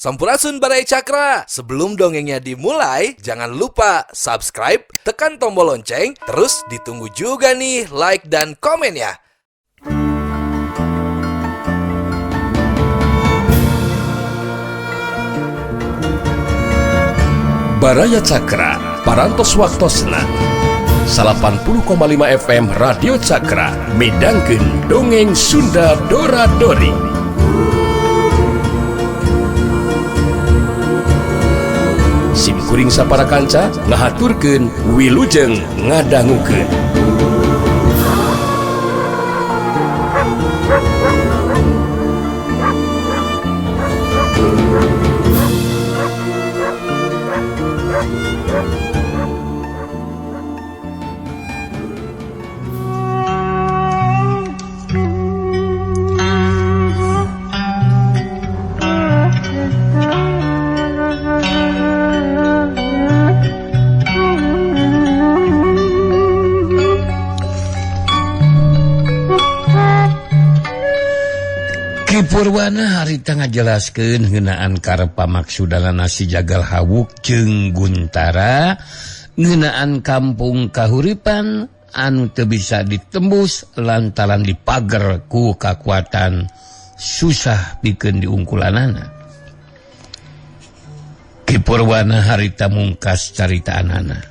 Sampurasun Baraya Cakra. Sebelum dongengnya dimulai, jangan lupa subscribe, tekan tombol lonceng, terus ditunggu juga nih like dan komennya. Baraya Cakra, Parantos Waktosna 80,5 FM Radio Cakra midangkeun dongeng Sunda Dora Dori. Sim kuring sapara kanca ngahaturkeun wilujeng ngadangukeun. Ki Purwana harita ngajelaskeun ngeunaan karep pamaksudana si Jagal Hawuk jeung Guntara ngeunaan kampung Kahuripan anu teu bisa ditembus lantaran dipager ku kakuatan susah pikeun diungkulanana. Ki Purwana harita mungkas caritaanana.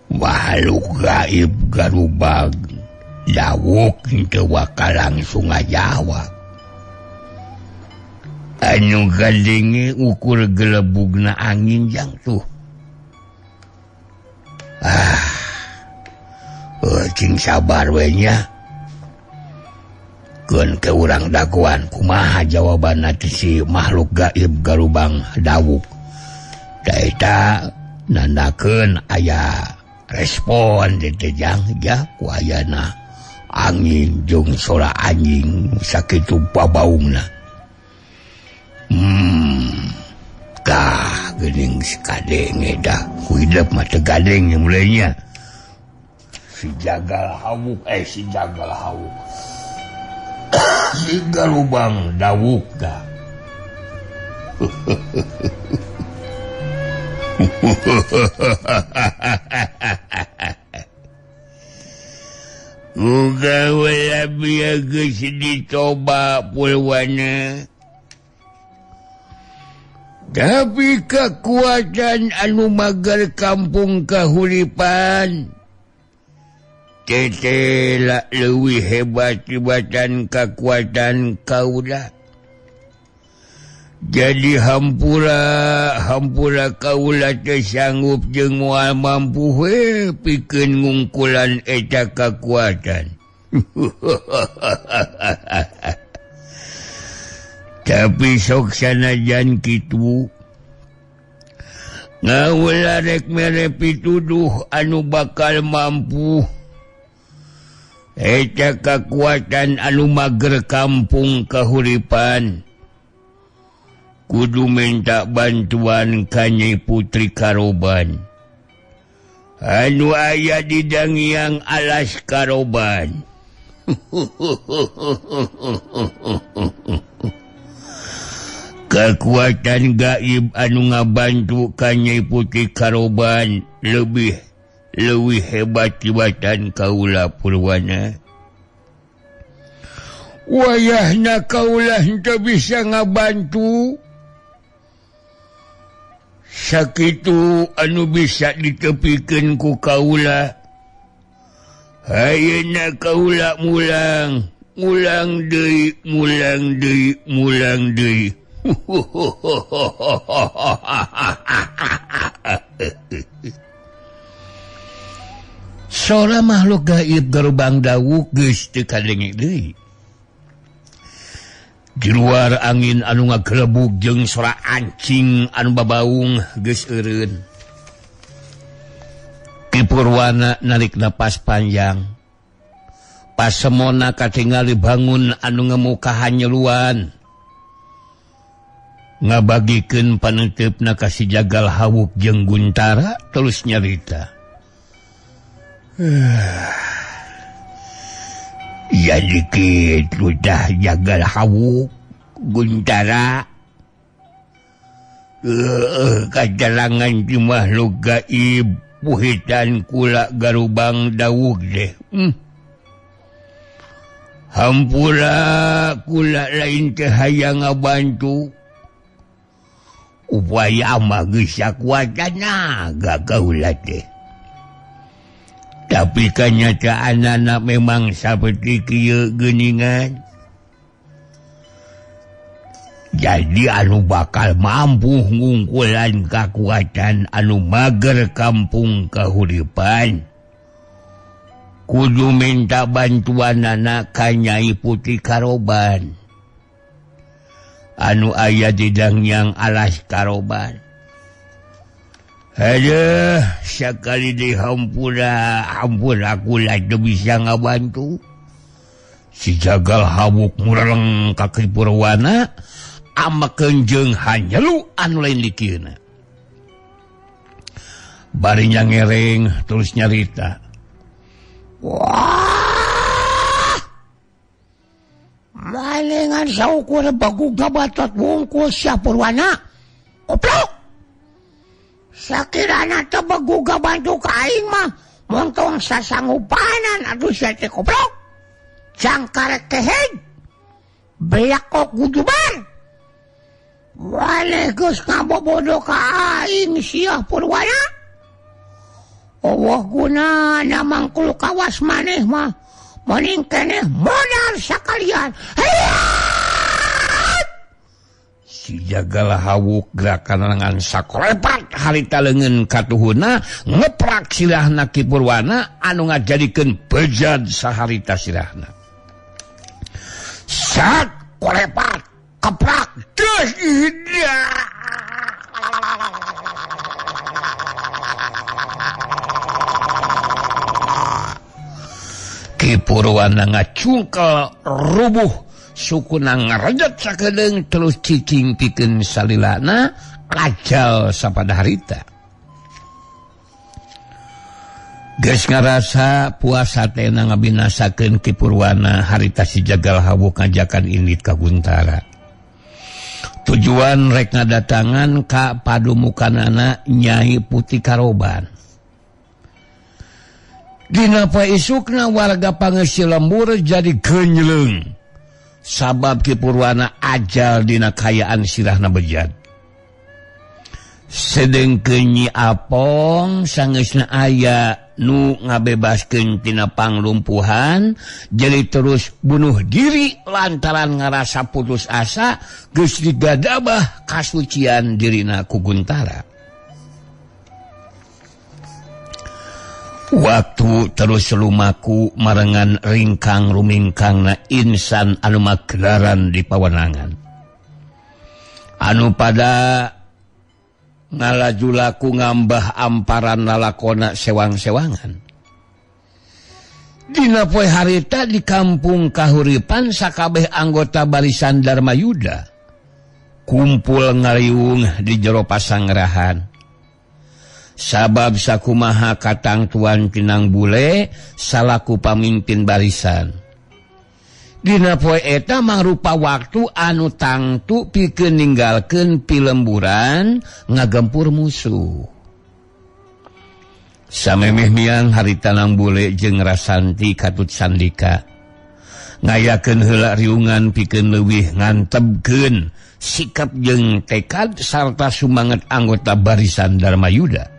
Makhluk gaib garubag dawuk teu bakal langsung ngajawab. Anu gadenge ukur gelebugna angin jang tuh. Cing sabar we nya. Keun ke urang dagoan kumaha jawabanna ti si makhluk gaib garubang dawuk. Da eta nandakeun aya respon teh jang ja ku ayana angin jeung sora anjing sakitu babaungna. Kah geuning sakadenge dah ku hidep mah teu gadeng mulainya. Si Jagal Hawuk si Jagal Hawuk. Si Garubang dawuk dah. Uga wala biya geus dicoba Purwana. Tapi kekuatan anu mager kampung Kahuripan tetela leuwih hebat tibatan kekuatan kaula. Jadi hampura hampura kaula teu sanggup jeung moal mampu we pikeun ngungkulan eta kakuatan. Tapi sok sanajan kitu ngawula rek mere pituduh anu bakal mampu eta kakuatan anu mager kampung Kahuripan. Kudu minta bantuan ka Nyai Putri Karoban anu aya di Dangiang Alas Karoban. Kekuatan gaib anu ngabantu ka Nyai Putri Karoban lebih leuwih hebat tibatan kaula Purwana. Wayahna kaula henteu bisa ngabantu. Sakitu anu bisa ditepikeun ku kaula. Ayeuna kaula mulang, mulang deui, mulang deui, mulang deui. Sora makhluk gaib garubang dawuk geus teu kadenge deui. Di luar angin anu ngagelebug jeung sora ancing anu babaung geus eureun. Ki Purwana narik napas panjang. Pasemona katingali bangun anu ngemukahan nyeluan. Ngabagikeun paneuteup ka si Jagal Hawuk jeung Guntara terus nyarita. Jadi kitu dah Jagal Hawuk Guntara. Kajalangan di makhluk gaib puhitan kula Garubang Dawuk deh. Hampura kula lain teh hayang ngabantu. Upaya mah geus sakuat tanaga kaula teh. Tapi kenyataanana memang saperti kieu geuningan. Jadi anu bakal mampu ngungkulan kakuatan anu mager kampung Kahuripan kudu minta bantuan anak ka Nyai Putri Karoban anu aya di Dangyang Alas Karoban. Aduh, sakali dihampura hampura kula teu bisa ngabantu. Si Jagal Hawuk mureleng ka Ki Purwana amakeun jeung hanyelu anu lain dikieuna. Bari ngereng terus nyarita. Wah! Malengan saukur baguga batot wungkul sia Purwana. Koplok! Sakirana teh baguga bantu ka aing mah montong sasanggupanan atuh sia teh koplok. Jangkar kehed. Belakok gujubar. Waleh geus ngabobodo ka aing sia Purwana. Allah guna mangkul kawas maneh mah mending keneh modal sakalian. Si Jagal Hawuk gerakan lengan sakolepat harita leungeun katuhuna ngeprak sirahna Ki Purwana anu ngajadikeun bejad saharita sirahna. Sat kolepat keprak terus. Ki Purwana ngacungkel rubuh sukuna ngarejet sakedeung terus cicing pikeun salilana ajal sapada harita. Geus ngarasa puasa teh ngabinasakeun Ki Purwana harita si Jagal Hawuk ngajakan indit ka Guntara. Tujuan rek ngadatangan ka padumukanana Nyai Putri Karoban. Dina poe isukna warga pangeusi lembur jadi genyleung. Sabab Ki Purwana ajal dina kayaan sirahna bejad. Sedengkeun Nyi Apong sangeusna aya nu ngabebaskeun tina panglumpuhan jadi terus bunuh diri lantaran ngarasa putus asa geus digadabah kasucian dirina ku Guntara. Waktu terus lumaku marengan ringkang rumingkangna insan anu magelaran di pawenangan anu pada ngalaju laku ngambah amparan lalakona sewang-sewangan. Dina poe harita di kampung Kahuripan sakabeh anggota barisan Dharma Yuda kumpul ngariung di jero pasangrahan. Sabab sakumaha katangtuan Tinang Bule salaku pamimpin barisan. Dina poe eta mangrupa waktu anu tangtu pikeun ninggalkeun pilemburan ngagempur musuh. Samemeh miang harita Nang Bule jeung Rasanti katut sandika ngayakeun heula riungan pikeun leuwih ngantebkeun sikap jeung tekad sarta sumanget anggota barisan Dharma Yuda.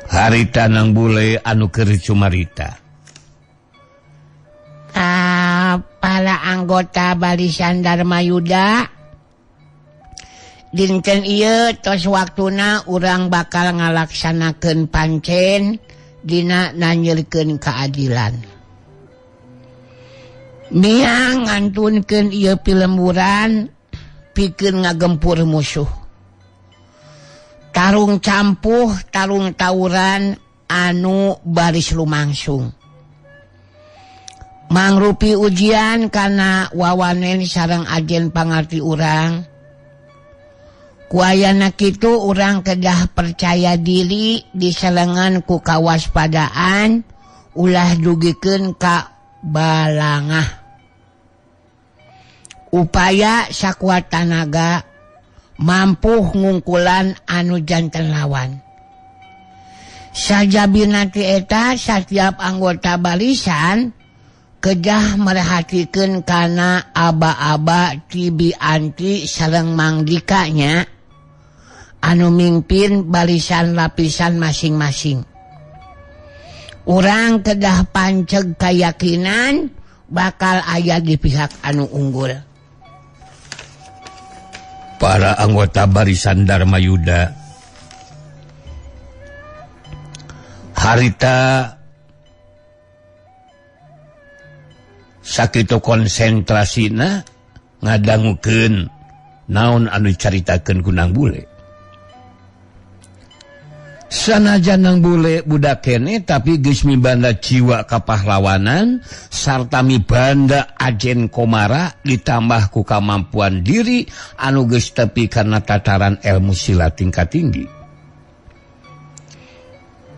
Harita Nang Bule anu keur cumarita. Para anggota barisan Dharma Yuda, dinten ieu tos waktuna urang bakal ngalaksanakeun pancen dina nanyeurkeun keadilan. Miang ngantunkeun ieu pilemburan pikeun ngagempur musuh. Tarung campuh, tarung tawuran anu baris lumangsung. Mangrupi ujian kana wawanen sareng ajen pangarti urang. Ku ayana kitu urang kedah percaya diri diselengan ku kawaspadaan ulah dugikeun ka balangah. Upaya sakuat tanaga mampu ngungkulan anu janten lawan. Sajabina ti eta setiap anggota barisan kedah merhatikeun kana aba-aba ti Bianti sareng Mangdikanya anu mimpin barisan lapisan masing-masing. Urang kedah panceg kayakinan bakal aya di pihak anu unggul. Para anggota barisan Dharma Yuda harita sakitu konsentrasina ngadangukeun naon anu dicaritakeun ku Nang Bule. Sanajan Nang Bule budak kene tapi geus mibanda jiwa kapahlawanan sarta mibanda ajen komara ditambah ku kamampuan diri anu geus tepi karena tataran ilmu silat tingkat tinggi.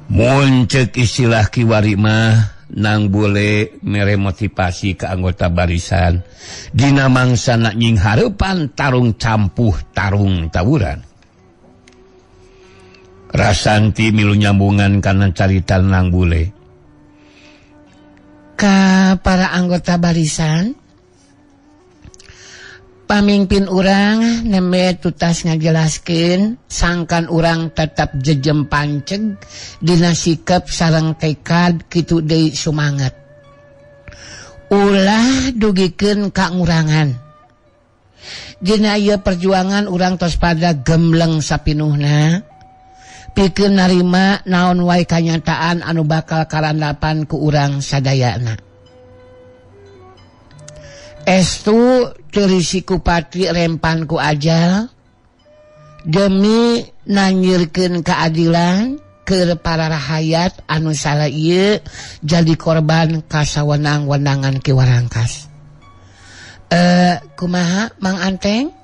Mun ceuk istilah kiwari mah Nang Bule mere motivasi ke anggota barisan dina mangsana nying hareupan tarung campuh tarung tawuran. Rasanti milu nyambungan kana carita Nang Bule. Ka para anggota barisan, pamimpin urang nembe tutas ngajelaskeun sangkan urang tetap jejem panceg dina sikap sareng tekad kitu deui sumangat. Ulah dugikeun ka ngurangan. Dina ieu perjuangan urang tos pada gembleng sapinuhna. Pikeun narima naon wae kanyataan anu bakal karandapan ku urang sadayana. Estu teu risiku pati rempan ku ajal demi nanyirkeun keadilan keur para rahayat anu salah ieu jadi korban kasawenang-wenangan Ki Warangkas. Kumaha Mang Anteng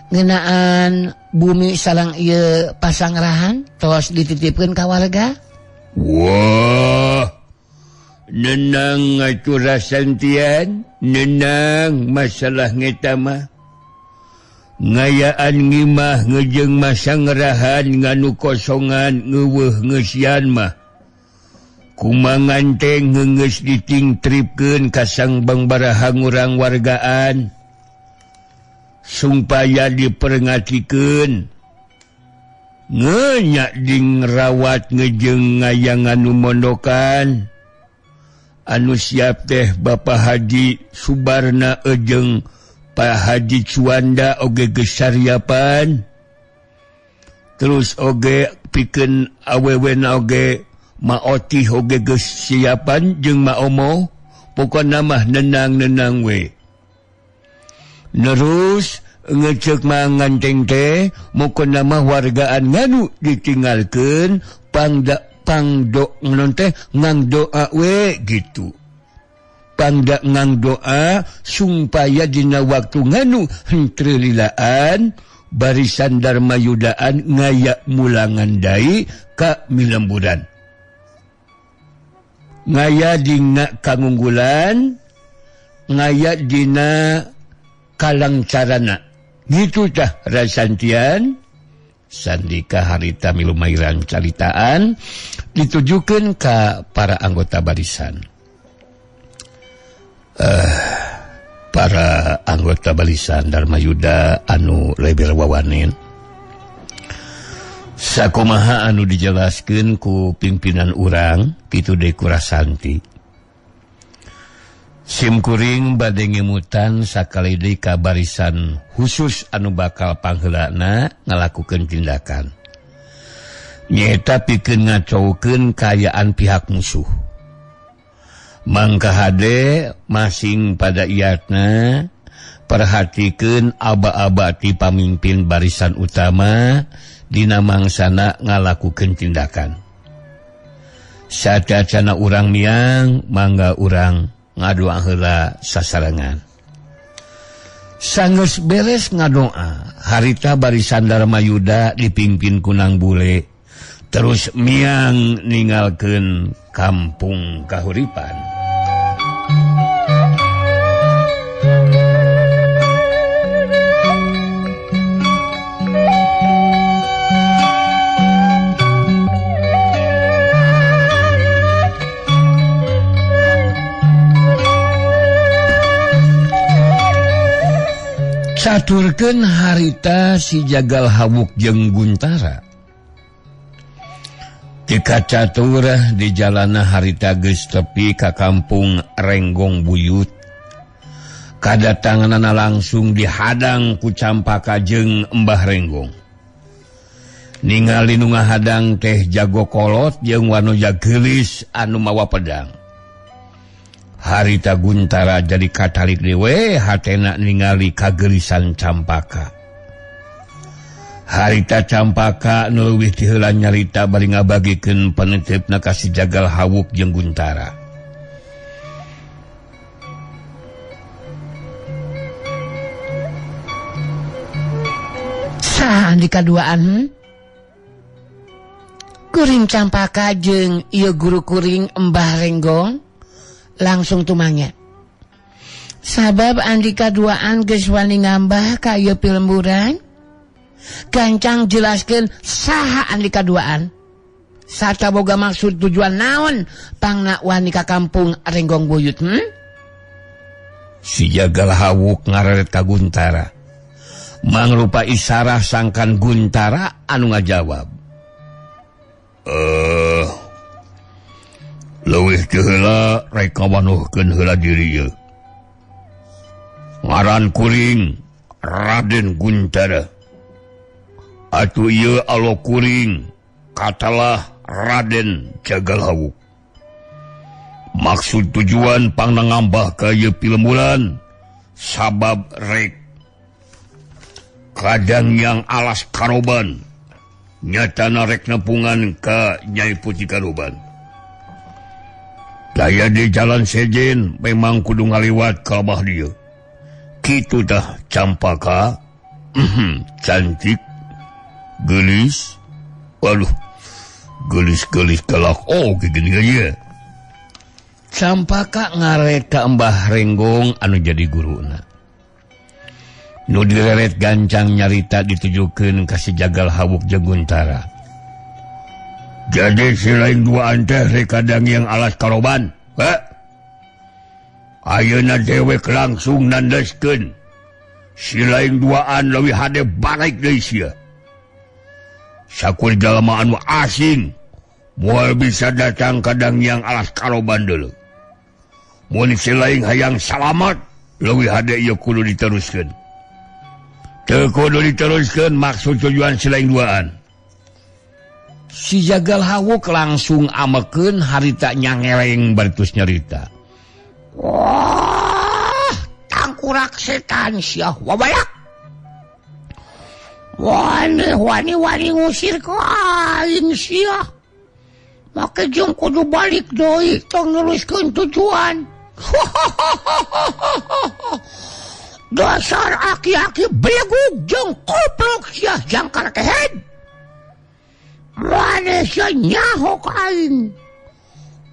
ngeunaan bumi sareng ieu pasangrahan tos dititipkeun ka warga? Wah, nenang atuh rasantian, nenang masalah ngeta mah. Ngayaan ngimah ngejeng masangrahan nganu kosongan ngeuweuh ngeusian mah. Kumangan teh ngeungeus ditingtripkeun ka Sang Bangbaraha ngurang wargaan. Supaya diperngatikeun ngenyak ding rawat ngejeng ngayangan nu mondokan anu siap teh Bapak Haji Subarna ejeng Pak Haji Cuanda oge geus sariapan terus oge pikeun awewena oge maotih oge geus siapan jeung maomo pokona mah nenang-nenang we. Nerus ngecek mangan teh mukon nama wargaan nganu ditinggalkeun pangda pangdo ngon teh ngang doa we gitu. Pangda ngang doa supaya dina waktu nganu henteu lilaan barisan Dharma Yudaan ngaya mulangan dai ka milemburan. Ngaya dina kangunggulan, ngaya dina kalang carana. Gitu tah rasantian. Sandika harita milumairan caritaan ditujukan ke para anggota barisan. Para anggota barisan Dharma Yuda anu leber wawanen. Sakumaha anu dijelaskeun ku pimpinan urang kitu deui ku Rasanti. Simkuring bade ngemutan sakali deui ka barisan khusus anu bakal pangheulana ngalakukeun tindakan. Nyaeta pikeun ngacaukeun kaayaan pihak musuh. Mangka hade masing pada iatna perhatikeun aba-aba ti pamimpin barisan utama dina mangsana ngalakukeun tindakan. Satacana urang miang mangga urang ngadoa heula sasarengan. Sanggeus beres ngadoa, harita barisan Dharma Yuda dipimpin ku Nang Bule terus miang ninggalkeun kampung Kahuripan. Saturkeun harita si Jagal Hawuk jeung Guntara. Tika catur di jalana harita geus tepi ka kampung Renggong Buyut. Kadatanganana langsung dihadang ku Campaka jeung Mbah Renggong. Ningali nu ngahadang teh jago kolot jeung wanoja geulis anu mawa pedang. Harita Guntara jadi katalik dewe hatena ningali kageulisan Campaka. Harita Campaka nu leuwih ti heula nyarita bari ngabagikeun panetepna ka si Jagal Hawuk jeung Guntara. Saha andika duaan? Kuring Campaka jeung ieu guru kuring Mbah Renggong langsung tumangnya. Sabab andika duaan geus wani ngambah ka ieu pilemburan. Gancang jelaskeun saha andika duaan. Sarta boga maksud tujuan naon pangna wani ka kampung Renggong Buyut? Si Jagal Hawuk ngareret ka Guntara. Mangrupa isarah sangkan Guntara anu ngajawab. Leuwih teu heula rek ngawanuhkeun heula diri ieu. Ngaran kuring Raden Guntara. Atuh ieu alo kuring katalah Raden Jagal Hawuk. Maksud tujuan pangna ngambah ka ieu pilemburan sabab rek kadang yang alas karoban nyatana rek nepungan ka Nyai Putri Karoban. Daya di jalan sejen memang kudu ngaliwat ka abah dia. Kitu tah Campaka, cantik, geulis, waduh, geulis-geulis galak oh gini aja. Campaka ngaret ka Mbah Renggong anu jadi guruna. Nu direret gancang nyarita ditujukeun ka si Jagal Hawuk jeung Guntara. Jadi si lain duaan teh rek kadang yang alas karoban. Ayeuna dewek langsung nandeskeun. Si lain duaan leuwih hade balik deui sia. Sakur jalma anu asing moal bisa datang kadang yang alas karoban deuleu. Mun si lain hayang salamat leuwih hade ieu kudu diteruskeun. Teu kudu diteruskeun maksud tujuan si lain duaan. Si Jagal Hawuk langsung amekeun harita nyangereng baritus nyarita. Wah, tangkurak setan sia wabayak. Wani wani wani ngusir ka aing sia. Make jeung kudu balik deui tong neruskeun tujuan. Dasar aki-aki belegug jeung koplok sia jangkar kehed. Maneh sia nyaho ka aing.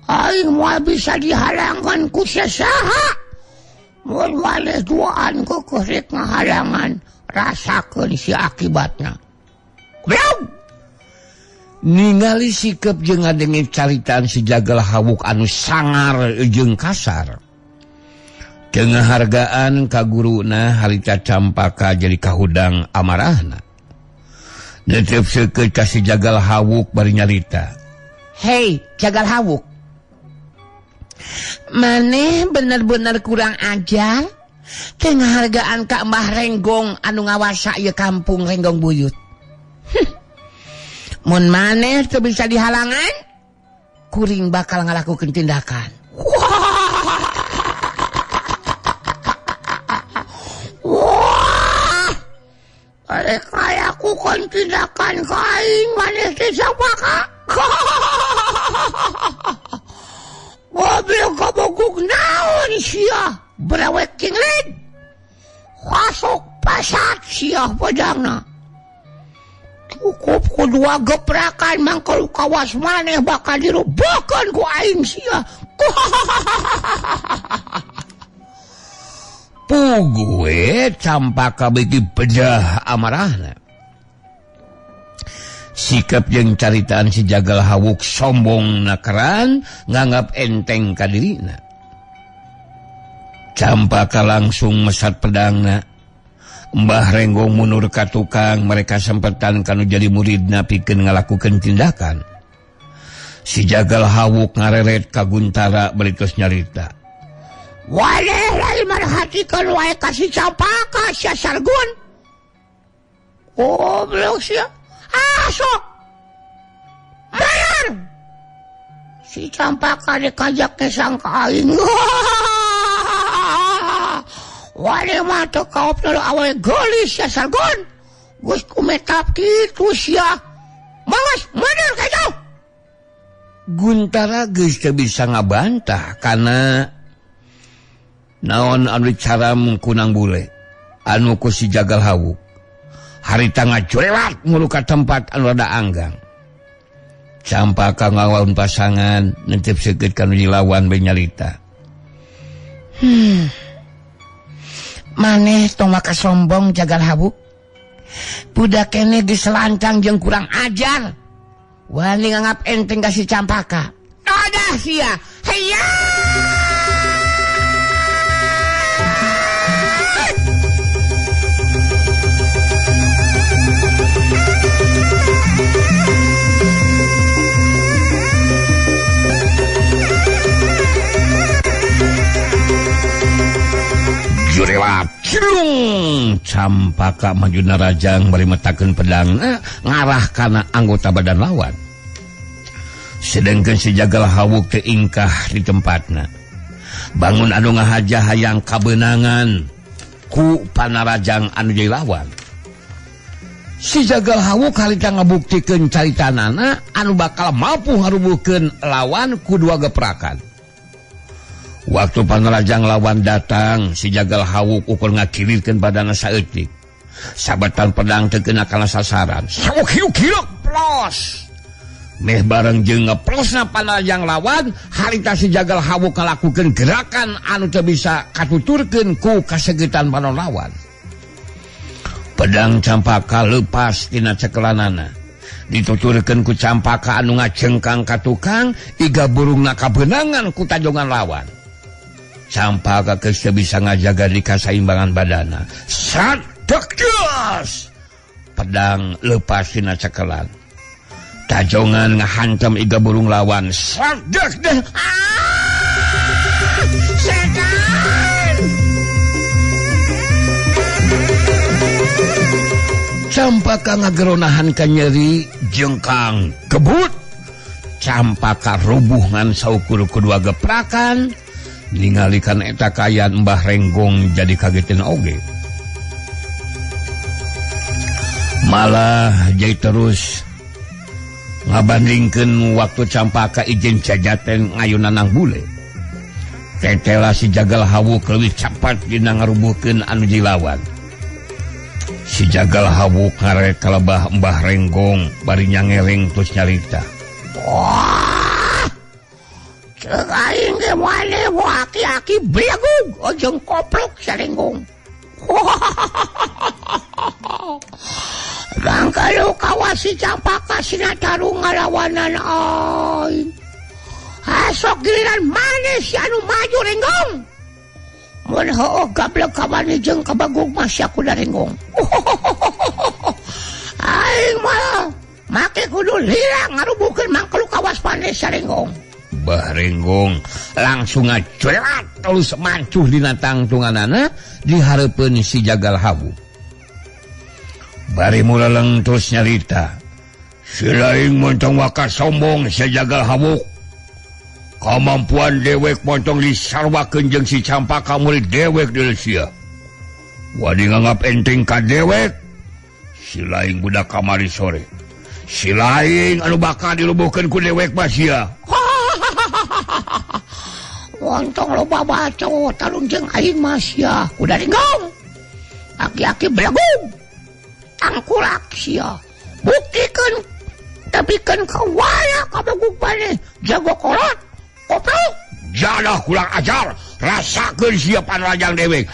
Aing moal bisa dihalangan ku sasaha. Mun maneh duaan keukeuh rek ngahalangan, rasakeun si akibatna. Goblok. Ningali sikep jeung ngadenge caritaan si Jagal Hawuk anu sangar jeung kasar. Teu ngahargaan ka guruna harita Campaka jadi kahudang amarahna. Netep seukeut ka si Jagal Hawuk bari nyarita. Hei, Jagal Hawuk. Maneh bener-bener kurang ajar. Teu ngahargaan ka Mbah Renggong anu ngawasa ieu kampung Renggong Buyut. Mun maneh teu bisa dihalangan, kuring bakal ngalakukeun tindakan. Wah! Rek ngalakukeun tindakan ka aing maneh teh Campaka. Mobil kaboguk naon sia, berawek cinglit. Masuk pasat sia pedangna. Cukup ku dua geprakan mangkel kawas maneh bakal dirubuhkeun ku aing sia. Puguh Campaka beuki bedah amarahna. Sikap jeung caritaan si Jagal Hawuk sombong nakeran nganggap enteng ka dirina. Campaka langsung mesat pedangna. Mbah Renggong mundur ka tukang mereka sempetan kanu jadi muridna pikeun ngalakukeun tindakan. Si Jagal Hawuk ngareret ka Guntara bari tos nyarita. Waleh lain merhatikeun wae ka si Campaka sia Sargun. Goblok sia. Ah sok. Bayar. Si Campaka dikajak ke sangka aing. Waleh mah teu kaopna awe geulis sia Sargun. Geus kumetap kitu sia. Mangas mundur ka jauh. Guntara geus teu bisa ngabantah kana naon anu dicaram ku Nang Bule anu ku si Jagal Hawuk. Harita ngajurewat mulu ka tempat anu rada anggang. Campaka ngawaun pasangan nentip seukeut kanu dilawan bae nyarita. Maneh tong maka sombong Jagal Hawuk. Budak keneh geus lancang jeung kurang ajar. Wani nganggap enteng ka si Campaka. Dadah sia. Hayya. Jurewat cilung Campaka maju narajang bari metakeun pedang ngarah kana anggota badan lawan. Sedangkan si Jagal Hawuk teu ingkah di tempatna. Bangun anu ngahaja hayang kabeunangan ku panarajang anu jadi lawan. Si Jagal Hawuk harita ngabuktikeun caritanana anu bakal mampu ngarubuhkeun lawan ku dua geprakan. Waktu panarajang lawan datang, si Jagal Hawuk ukur ngakirirkeun badana saeutik. Sabetan pedang teu kena kana sasaran. Sok hiuk-hiuk plos. Meh bareng jeung ngeplosna panarajang lawan, harita si Jagal Hawuk ngalakukeun gerakan anu teu bisa katuturkeun ku kasegetan panon lawan. Pedang Campaka lepas tina cekelanana. Dituturkeun ku Campaka anu ngacengkang ka tukang, iga burungna kabeunangan ku tajongan lawan. Campaka geus teu bisa ngajaga di kasaimbangan badana. Sadek geus. Pedang lepas tina cekelan. Tajongan ngahantem iga burung lawan. Sadek deh. Ah! Setan. Campaka ngageronahan ka nyeri jengkang kebut. Campaka rubuh ngan saukur kedua geprakan. Ningalikan eta kayan Mbah Renggong jadi kagetin oge. Malah jadi terus ngabandingkeun waktu Campaka izin jajaten ngayunan Nang Bule. Tetela si Jagal Hawuk leuwih capat dina ngarubuhkeun anu dilawan. Si Jagal Hawuk ngarek kalebah Mbah Renggong bari nyangereng terus nyarita. Wah! Ceuk aing ge maneh aki-aki belegug jeung koplok sarenggong. Bangkalu kawasi Campaka sina tarung ngalawanan aing. Asok giliran maneh si anu maju Renggong. Mun heueuh gablek kawani jeung kabagug mah sia kuda Renggong. Aing mah make kudu lila ngarubuhkeun mangkalu kawas maneh sarenggong. Mbah Renggong langsung ngaculat terus mancuh dina tangtunganana dihareupeun si Jagal Hawuk. Bari muleleng terus nyarita. Si laing montong waka sombong si Jagal Hawuk. Kamampuan dewek montong disarwakeun jeung si Campaka murid dewek deui sia. Wadi nganggap enteng ka dewek. Si laing budak kamari sore. Si laing anu bakal dilubuhkeun ku dewek mah sia. Wontong loba baco tarung jeung aing mah sia. Kuda Renggong. Aki-aki belegug. Tangkulak sia. Buktikeun tepikeun ka waya kabegug maneh jago kolot. Koplok. Jadah kurang ajar, rasakeun sia panrajang dewek.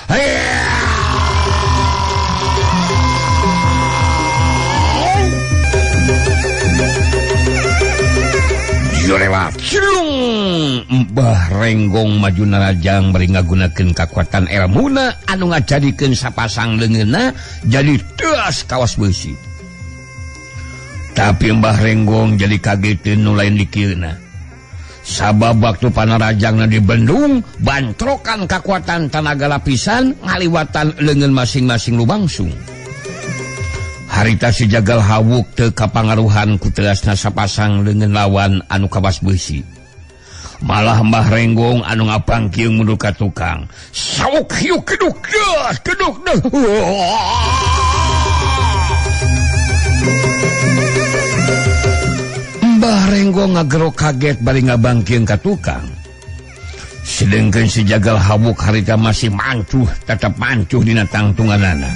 Jurewat cilung. Mbah Renggong maju narajang bari ngagunakeun kakuatan elmuna anu ngajadikeun sapasang leungeunna jadi teas kawas beusi. Tapi Mbah Renggong jadi kageteun nu lain dikieuna. Sabab waktu panarajangna dibendung, bantrokan kakuatan tanaga lapisan ngaliwatan leungeun masing-masing lumangsung. Harita si Jagal Hawuk teu kapangaruhan ku teasna sapasang leungeun lawan anu kawas beusi. Malah Mbah Renggong anu ngapangkiung mundur ka tukang. Sauk hiuk keduk deus keduk deus. Mbah Renggong ngagero kaget bari ngabangkiung ka tukang. Sedengkeun si Jagal Hawuk harita masih mancuh, tetep mancuh dina tangtunganana.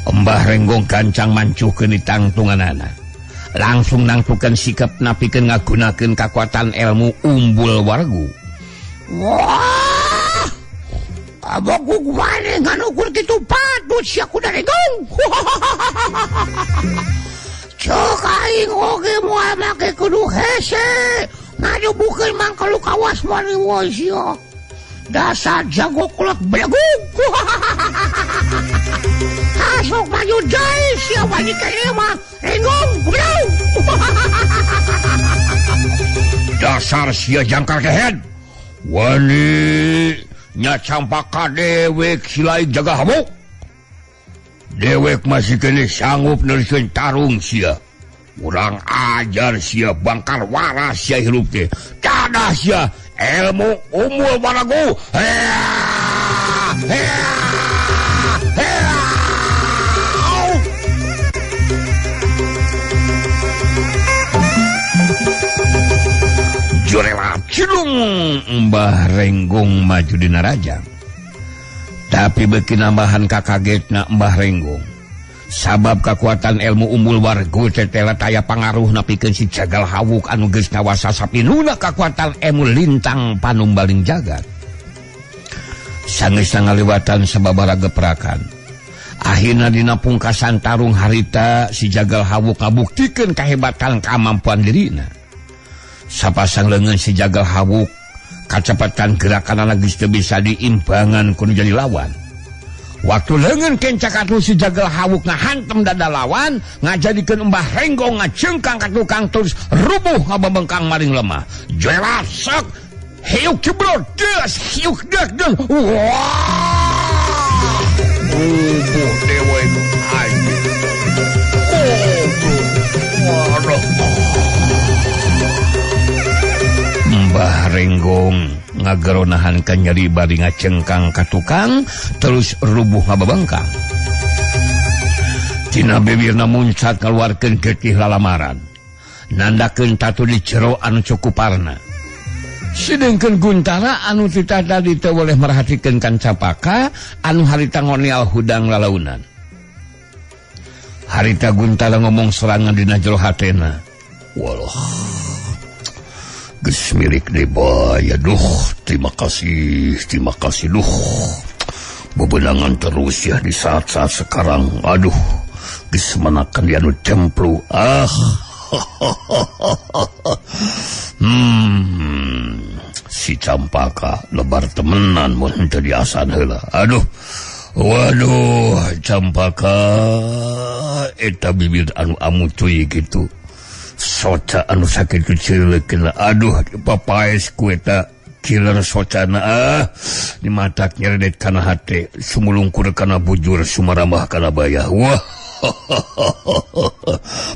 Mbah Renggong gancang mancuhkeun di tangtunganana. Langsung nangtukeun sikap napikeun ngagunakeun kakuatan ilmu umbul wargu. Wah! Aboku kumaha nganukur kitu patut sia kuda Renggong. Cok aing oge moal make kudu hese. Ngadubukeun mangkalu kawas mani woy sia. Dasar jago kolot belegug. Asok maju deui sia wani kene mah Renggong goblok. Dasar sia jangkar kehed. Wani nya campaka dewek silai jaga hamuk. Dewek masih kene sanggup neruskeun tarung sia. Urang ajar sia bangkar waras sia hirup teh. Tadah sia ilmu umul baragu. Jurela cilung Mbah Renggong maju dina rajang. Tapi beuki nambahan kakagetna Mbah Renggong. Sabab kakuatan ilmu umbul wargu tetela taya pangaruh napikeun si Jagal Hawuk anu geus ngawasa sapinuna kakuatan ilmu lintang panumbaling jagat. Sangeus ngaliwatan sababaraha geprakan. Akhirna dina pungkasan tarung harita si Jagal Hawuk ngabuktikeun kahebatan kamampuan dirina. Sapasang leungeun si Jagal Hawuk kacepatan gerakanana geus teu bisa diimbangan ku nu jadi lawan. Waktu leungeun kencak atuh si Jagal Hawuk ngahantem dada lawan, ngajadikeun Mbah Renggong ngacengkang ka tukang terus rubuh ngabebengkang maring lemah. Jelasek hiuk jebrot deus hiuk deg deg. Wah! Rubuh dewek anjing. Waduh. Mbah Renggong ngageronahan ka nyeri bari ngacengkang ka tukang terus rubuh ngababengkang. Tina bibirna muncat ngaluarkeun getih lalamaran. Nandakeun tatu di jero anu cukuparna. Sedengkeun Guntara anu ti tadi teu boleh merhatikeun kan Campaka anu harita ngonial hudang lalaunan. Harita Guntara ngomong sorangan dina jero hatena. Walah. Geus milik deba ya duh, terima kasih duh. Bebenangan terus ya di saat-saat sekarang. Aduh, geus manakan di anu cemplu. Ah. Si Campaka lebar temenan mun henteu diasan heula. Aduh. Waduh, Campaka eta bibir anu amucuy kitu. Soca anu sakit kecil-kecil. Aduh, papaes ku eta killer socana ah. Di matak nyeredet kana hate, sumulungkur kana bujur, sumarambah kana bayah. Wah.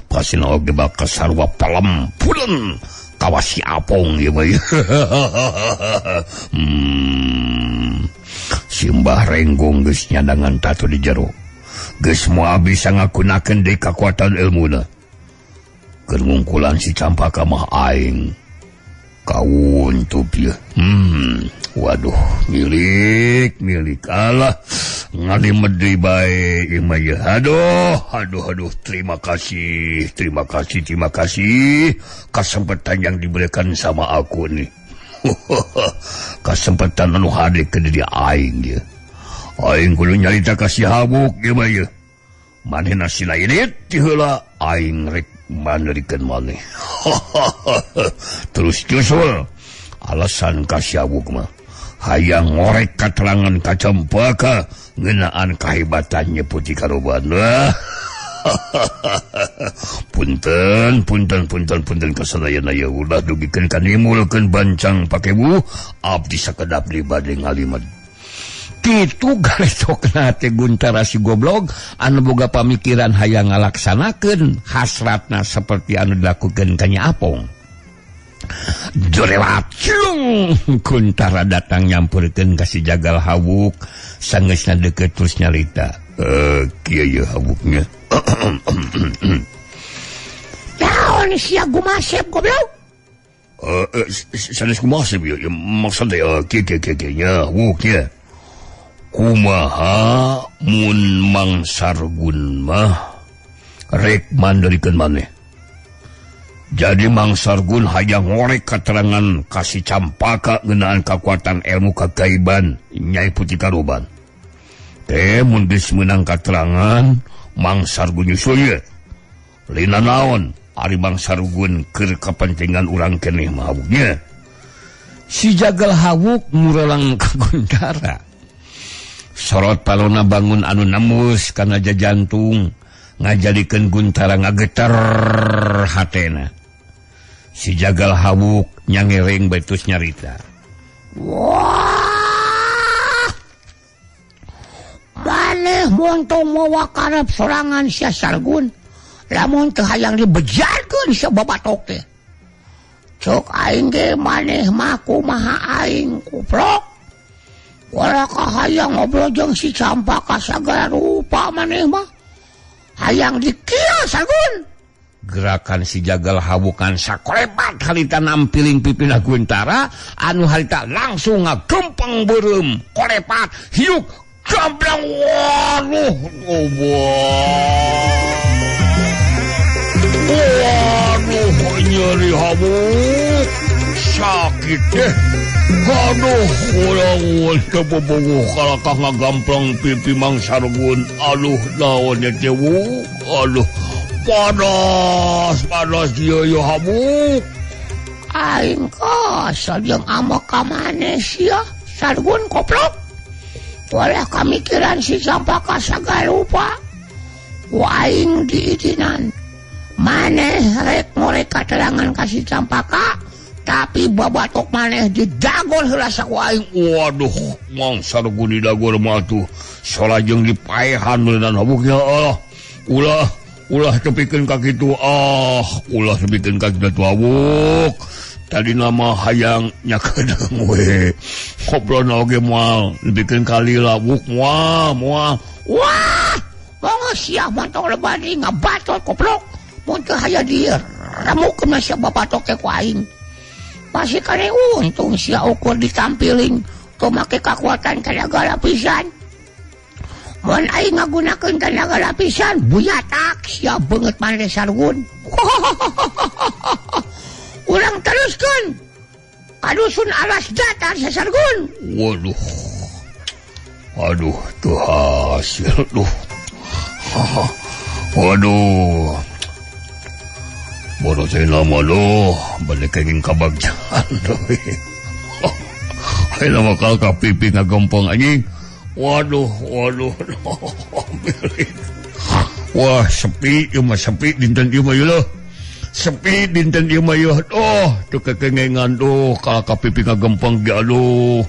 Pasina oge bakal sarua pelempulan kawasi apong ieu mah. Si Mbah Renggong geus nyadangan tatu di jero. Geus moal bisa ngagunakeun deui kakuatan ilmuna. Keur ngungkulan si Campaka mah aing kauntup ya. Waduh, milik Allah ngalimedi bae ieu mah ya. Aduh, terima kasih kesempatan yang diberikan sama aku nih. Kesempatan anu hade ke diri aing ya. Aing kudu nyarita ka si Hawuk ieu mah ya. Manehna sila irit ti heula aing rek manderikeun maneh. Terus nyusul Alasan ka si Hawuk mah hayang ngorek katerangan ka Cempaka ngeunaan kahebatan Nyai Putri Karoban. Punten punten punten punten kasadayana ieu ulah dugikeun ka nimulkeun bancang pakebu abdi sakedap di bade ngalimet. Kitu garetokna teh Guntara si goblog anu boga pamikiran hayang ngalaksanakeun hasratna seperti anu dilakukeun ka Nya Apong. Jorewat cilung Guntara datang nyampurkeun ka si Jagal Hawuk sangeusna deukeut terus nyarita. Kieu ye hawuknya. Naon sia gumasep goblok? Sanes gumasep ieu maksud teh kieu kieu kieu nya hawuknya. Kumaha mun Mang Sargun mah rek manderikeun maneh. Jadi Mang Sargun hayang ngorek keterangan ka si Campaka ngeunaan kakuatan ilmu kagaiban Nyai Putri Karoban. Teh mun geus meunang katerangan Mang Sargun nyusul ye. Lina naon ari Mang Sargun keur kapentingan urang keneh mah hawuknya. Si Jagal Hawuk murelang ka Guntara. Sorot palona bangun anu nembus kana jajantung ngajadikeun Guntara ngageter hatena. Si Jagal Hawuk nyangereng betus nyarita. Wah! Maneh montong mawa karep sorangan sia Sargun. Lamun teu hayang dibejarkeun sia babatok teh. Cok aing ge maneh mah kumaha aing kuplok. Wala kahayang ngobrol jeung si Campaka sagala rupa maneh mah. Hayang dikieu Sargun. Gerakan si Jagal Hawukan sakolepat harita nampiling pipina Guntara anu harita langsung ngagempeng beureum kolepat hiuk gamblang waduh waduh nyeri hawuk sakit deh. Aduh urang teu bobogoh kalakah ngagamplang pipi Mang Sargun. Aduh naon nya teh wuk. Aduh panas panas ieu ye hawuk. Aing kesel jeung amok ka maneh sia Sargun koplok. Walah kamikiran si Campaka sagala rupa. Ku aing diizinan. Maneh rek ngorek katerangan ka si Campaka tapi babatok maneh didagor heula saku aing. Waduh, Mang Sargun didagor mah tuh salajeng dipaehan meureun hawuk ya Allah. Ulah ulah tepikeun ka kitu ah, ulah tepikeun ka kitu hawuk. Tadi nama hayang nyakedeung we. Ngobrolna oge moal dibikeun kalila wuk moal moal. Wah, mangga sia montong lebadi ngabatot koplok. Mun teu hayang diremukeun sia babatok teh ku aing. Masih kane untung sia ukur ditampiling teu make kakuatan tenaga lapisan. Mun aing ngagunakeun tenaga lapisan buyatak sia beungeut maneh Sargun. Urang teruskeun ka dusun alas datar sia Sargun. Waduh. Aduh teu hasil duh. Waduh. Bodoh saya lama doh, balik kenging kabagjaan doh. Ayo lama kal kapipi ngagempong anjing. Waduh, waduh, wah sepi, ieu mah sepi dinten ieu mah ieu. Sepi dinten ieu mah ieu. Oh, teu kekengengan doh, kal kapipi ngagempong ge aduh.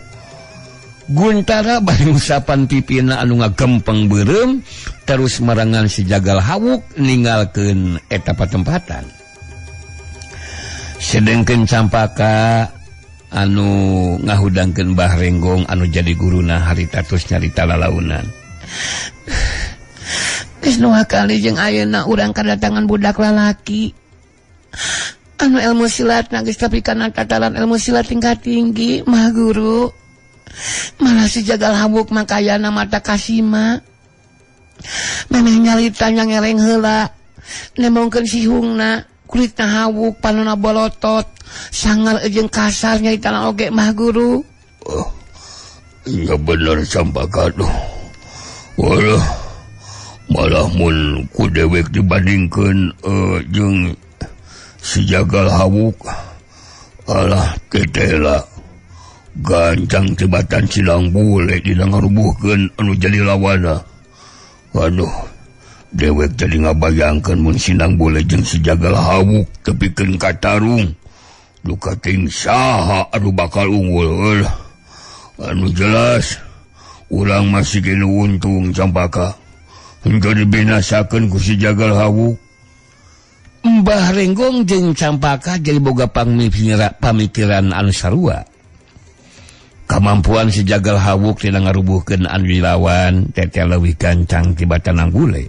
Guntara bari ngusapan pipina anu ngagempeng beureum terus marangan si Jagal Hawuk ninggalkeun eta patempatan. Sedengkeun Campaka anu ngahudangkeun Bah Renggong anu jadi guruna harita terus nyarita lalaunan. Geus dua kali jeung ayeuna urang kadatangan budak lalaki. Anu ilmu silat geus tapi kana tataran ilmu silat tingkat tinggi mah guru. Malah si Jagal Hawuk makayana mata kasima. Memeh nyarita nyangereng heula. Nembongkeun sihungna, kulitna hawuk, panona bolotot, sangar jeung kasar nyarita oge mah guru. Oh, iya bener Campaka tuh. Walah, malah mun ku dewek dibandingkeun jeung si Jagal Hawuk. Alah tetela. Gancang tibatan silang bule dina ngarubuhkeun anu jadi lawana. Aduh, dewek jadi ngabayangkeun mun sinang bule jeung si Jagal Hawuk tepikeun ka tarung. Duka ting saha anu bakal unggul. Anu jelas urang masih kena untung Campaka. Henteu dibinasakeun ku si Jagal Hawuk. Mbah Renggong jeung Campaka jadi boga pamikiran anu sarua. Kamampuan si Jagal Hawuk dina ngarubuhkeun anu dilawan teteh leuwih gancang tibatan Nangbule.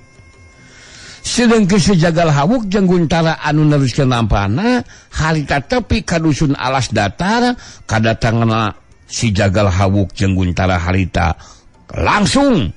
Sedengkeun si Jagal Hawuk jeung Guntara anu neruskeun lampahna harita tepi ka dusun alas datar kadatanganna si Jagal Hawuk jeung Guntara harita langsung